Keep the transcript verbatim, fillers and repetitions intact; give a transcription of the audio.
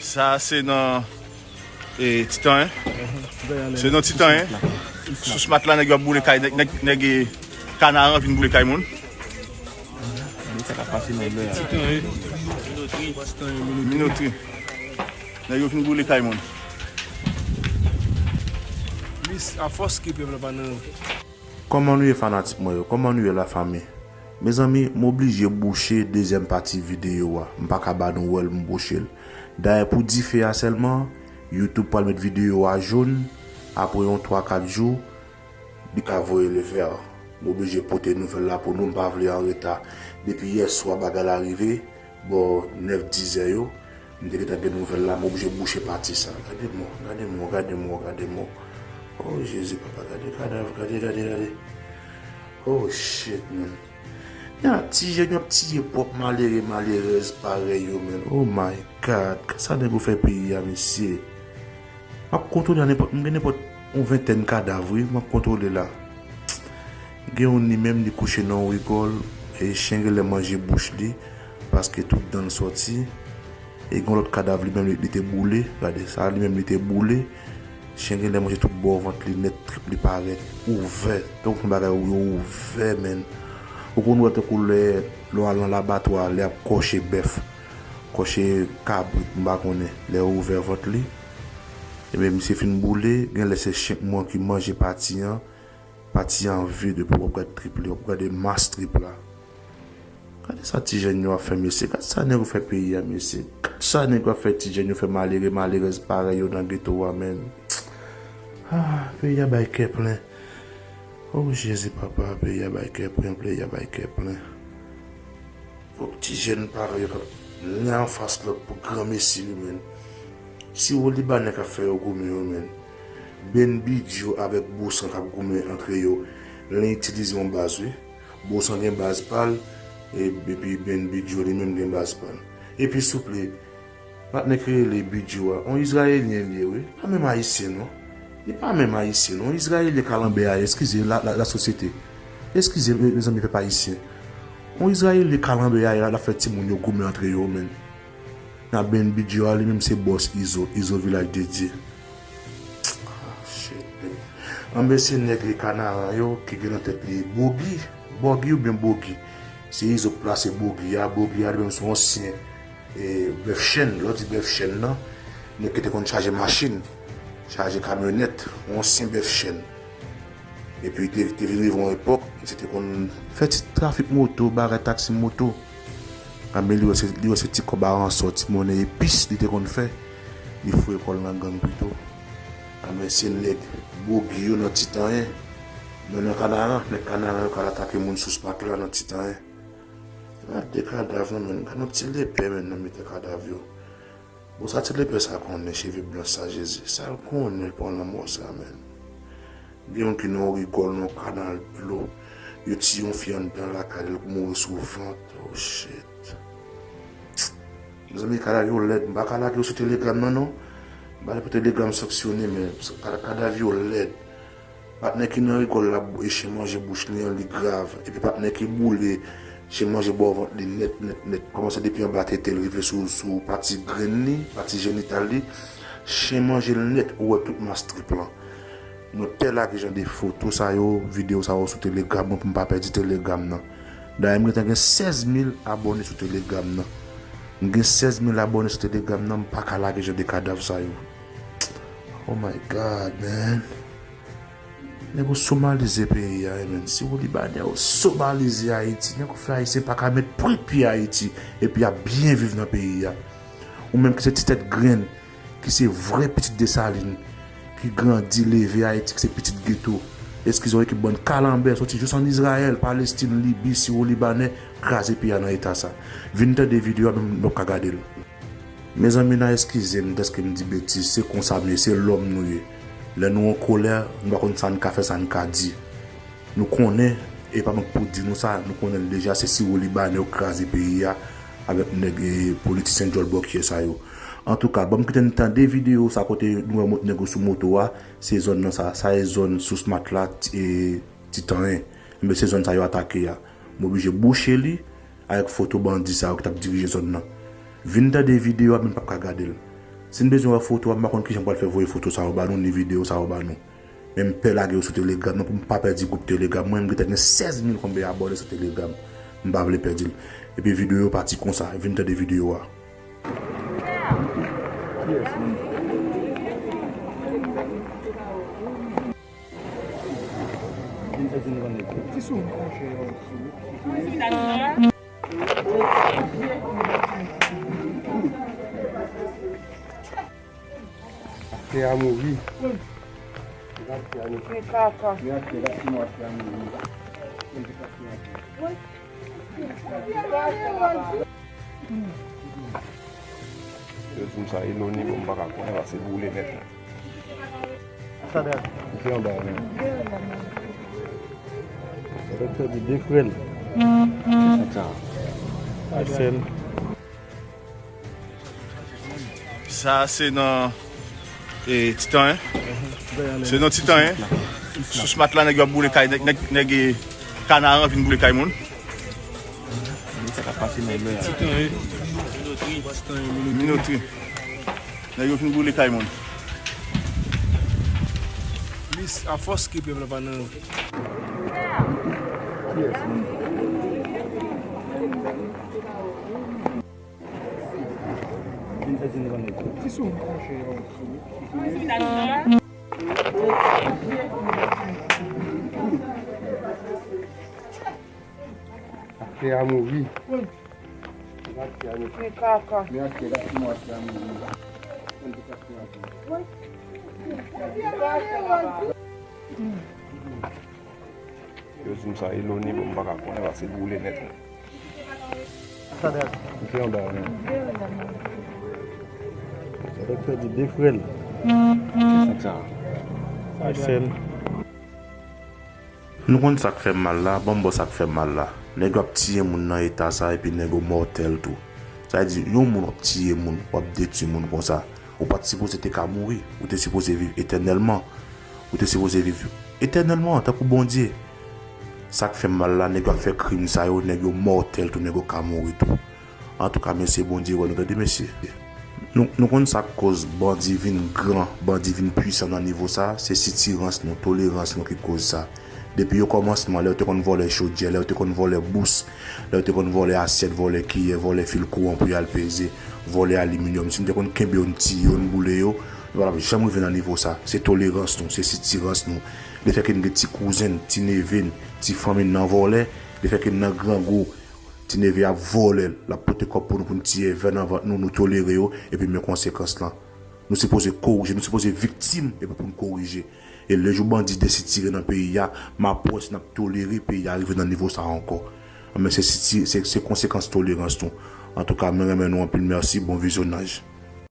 Sa se nan e, Titan, en. Se nan Titan, en. Sous matla, nèg yo ap boule kay, nèg, nèg, nèg e, Kanaran vin boule kay moun. Sa ka pase nan lè a. Minotri. Nèg yo vin boule kay moun. Plis afòs ke pèp la pa nan. Kòman nou ye fanatik mwen yo? Kòman nou ye lafanmi? Mezanmi, m oblije bouche dezyèm pati videyo a. M pa ka ba nou wè l, m bouche l. Dayè pou dife a sèlman, YouTube pral met videyo a jòn, apre yon twa kat jou, li ka voye le vè. M oblije pote nouvèl la pou nou, m pa vle an reta. Depi yè swa bagay la rive, bò nèf, dizè yo, m te gentan gen nouvèl la, m oblije bouche pati sa. Gade mò, gade mò, gade mò, gade mò. Oh, Jezi, papa, gade kadav, gade, gade, gade. Oh, shit, man. Nan ti jèn yo ap tiye pwòp malere, malerèz parèy yo, man. Oh my God, kisa nèg yo fè peyi a, mesye? M ap kontwole a nenpòt, m gen nenpòt yon ventèn kadav, wi, m ap kontwole la. Gen youn li menm, li kouche nan yon rigòl, e chen genlè manje bouch li, paske tout dan l sòti. E gen yon lòt kadav, li menm, li, li te boule, gade sa, li menm, li te boule. Chen genlè manje tout bò vant li nèt, trip li parèt ouvè. Tankou yon bagay yo ouvè, menn. Ou konn wè tankou lè, lè w al nan labatwa, lè y ap kòche bèf, kòche kabrit, m pa konnen, lè yo ouvè vant li. Ebyen, misye fin boule, genlè se chen k mwen ki manje pati an, pati an vid, epi w ap gade trip li, w ap gade mas trip la. Gade sa ti jèn yo ap fè, mesye. Gade sa nèg yo fè peyi a, mesye. Gade sa nèg yo ap fè ti jèn yo, fè malere, malerèz parèy yo nan geto a, menn. Ah, peyi a bay kè plen. Oh, Jezi, papa, peyi a bay kè plen, peyi a bay kè plen. Fòk ti jèn parèy yo k ap len anfas lòt pou granmesi yo, menn. Siwo libanè k ap fè yo goumen yo, menn. Ben Bidjo avèk Bousan k ap goumen antre yo. Len itilize yon baz, wi. Bousan gen baz pa l, e, epi Ben Bidjo li menm gen baz pa l. Epi souple, patnè ki rele Bidjo a, yon Izrayelyen li ye, wi. Pa menm Ayisyen, non. Li pa menm Ayisyen, non. Izrayelyen kalanbè a, eskize la, la, lasosyete. Eskize, me, mezanmi, pèp ayisyen. Yon Izrayelyen kalanbè a, l ap fè timoun yo goumen antre yo, menn. Nan Ben Bidjo a, li menm se bòs Izo, Izo Vilaj Dedye. Ah, shit, man. Anben se nèg li Kanaran yo ki gen nan tèt li Bogi, Bògi oubyen Bogi. Se Izo k plase Bogi a, Bogi a li menm se yon ansyen, e, bèf chenn, lè w di bèf chenn nan, nèg ki te konn chaje machin, chaje kamyonèt, yon ansyen bèf chenn. Epi te, te vin rive yon epòk, misye te konn fè ti trafik moto, bagay taksi moto. Anben li wè se, li wè se ti kòb aransò, ti monnen epis li te konn fè. Li foure kò l nan gang pito. Anben se nèg Bogi yo nan Titanyen. Men nan Kanaran, nèg Kanaran yo k al atake moun Sous Matla nan Titanyen. Gade kadav nan, menn, gade yon ti lepè, menn, nan mitan kadav yo. Bon, sa ti lepè sa konnen, cheve blanch sa, Jezi. Sa l konnen, l pran lanmò sa, menn. Gen youn ki nan yon rigòl, nan yon kanal dlo. Yo tiye yon fi anndan lakay li, l mouri sou vant. Oh, shit. Mezanmi, kadav yo lèd. M pa ka lage yo sou Telegram nan, non. M pa ale pou Telegram sanksyone, men kada-, kadav yo lèd. Patnè ki nan rigòl la, e chen manje bouch li an, li grav. Epi patnè ki boule, chen manje bò vant li nèt, nèt, nèt. Kòmanse depi anba tete l rive sou, sou pati grenn li, pati jenital li. Chen manje l nèt, ou wè tout mas trip lan. Nou te lage jan de foto sa yo, videyo sa yo sou Telegram mwen pou m pa pèdi Telegram nan. Dayè, m gentan gen sèz mil abòne sou Telegram nan. M gen sèz mil abòne sou Telegram nan, m pa ka lage jan de kadav sa yo. Oh my God, man. Nèg yo somalize peyi a, wi, menn. Siwo libanè yo somalize Ayiti. Nèg yo fè Ayisyen pa ka met pwen pye Ayiti. Epi y ap byen viv nan peyi a. Ou menm ki se ti tèt grenn, ki se vrè pitit Desalin, ki grandi, leve Ayiti, ki se pitit geto. Eskize yon ekip bann kalanbè, soti jis ann Izrayèl, Palestin, Libi, Siwo libanè, kraze peyi a nan eta sa. Vin tande videyo a, menm nou p ap ka gade l. Mezanmi, n a eskize m dèske m di betiz, se konsa m ye, se lòm nou ye. Lè nou an kolè, nou pa konn sa n ka fè, sa n ka di. Nou konnen, e pa mwen k pou di nou sa, nou konnen l deja, se Siwo libanè yo k kraze peyi a, avèk nèg, e, politisyen djòl bòkyè sa yo. Antouka, ban m kite n tande videyo sa kote nou wè mo-, nèg yo sou moto a, se zòn nan sa, sa e zòn Sous Matla, e, Titanyen. Enben, se zòn sa yo atake a. M oblije bouche li, avèk foto bandi sa yo ki t ap dirije zòn nan. Vin tande videyo a, men n p ap ka gade l. Si n bezwen wè foto a, m pa konn kijan m pral fè voye foto sa yo ba nou, ni videyo sa yo ba nou. Men m pè lage yo sou Telegram nan pou m pa pèdi gwoup Telegram. Mwen, m gentan gen sèz mil konbyen abòne sou Telegram. M pa vle pèdi l. Epi videyo yo pati konsa. Vin tande videyo a. Atè a mouri. Atè a mouri. Kaka. Yo di m sa Eloni, bon, m pa ka kwè, paske boule nèt la. Sa dal. Li anba, men. Sa dal pèdi de frè l. Sa. Aysèl. Sa se nan, e, Titan, en. Se nan Titan, en. Sous matla, nèg yo ap boule kay, nèg, nèg, nèg, e, Kanaran vin boule kay moun. Sa ka pase nan lè a. Minotri. Nèg yo fin boule kay moun. Plis afòs ke pèp la pa nan. Atè a mouri. Atè a mouri. Kaka. Yo di m sa Eloni, bon, m pa ka kwè, paske boule nèt. Sa dal. Li anba, men. Sa dal pèdi de frè l. Sa. Aysèl. Nou konn sa k fè m mal la, ban m ba w sa k fè m mal la. Nèg yo ap tiye moun nan eta sa epi nèg yo mòtèl tou. Sa vle di, yon moun w ap tiye moun, w ap detwi moun konsa. Ou pa t sipoze te ka mouri, ou te sipoze viv etènèlman. Ou te sipoze viv etènèlman, tankou Bondye. Sa k fè m mal la, nèg yo ap fè krim sa yo, nèg yo mòtèl tou, nèg yo ka mouri tou. Antouka, mesye, Bondye wè nou, tande, mesye. Nou, nou konn sa k koz bandi vin gran, bandi vin pwisan nan nivo sa, se sitirans nou, tolerans nou ki koz sa. Depi o kòmansman, lè yo te konn vòlè chodyè, lè yo te konn vòlè bous, lè yo te konn vòlè asyèt, vòlè kiyè, vòlè fil kouran pou y al peze, vòlè aliminyòm, si n te konn kenbe yo, n tiye yo, n boule yo, nou pa t ap janm rive nan nivo sa. Se tolerans nou, se sitirans nou. Lefètke n gen ti kouzen n, ti neve n, ti fanmi n nan vòlè, lefètke n nan grangou, ti neve ap vòlè, l ap pote kòb pou nou, pou n tiye vè nan vant nou, nou tolere yo, epi men konsekans lan. Nou sipoze korije, nou sipoze viktim, epi pou n korije. E lejou bandi desitire nan peyi a, m ap wè si n ap tolere peyi a rive nan nivo sa a ankò. Men se siti-, se, se konsekans tolerans nou. Antouka, mwen renmen nou anpil, mèsi, bon vizyonaj.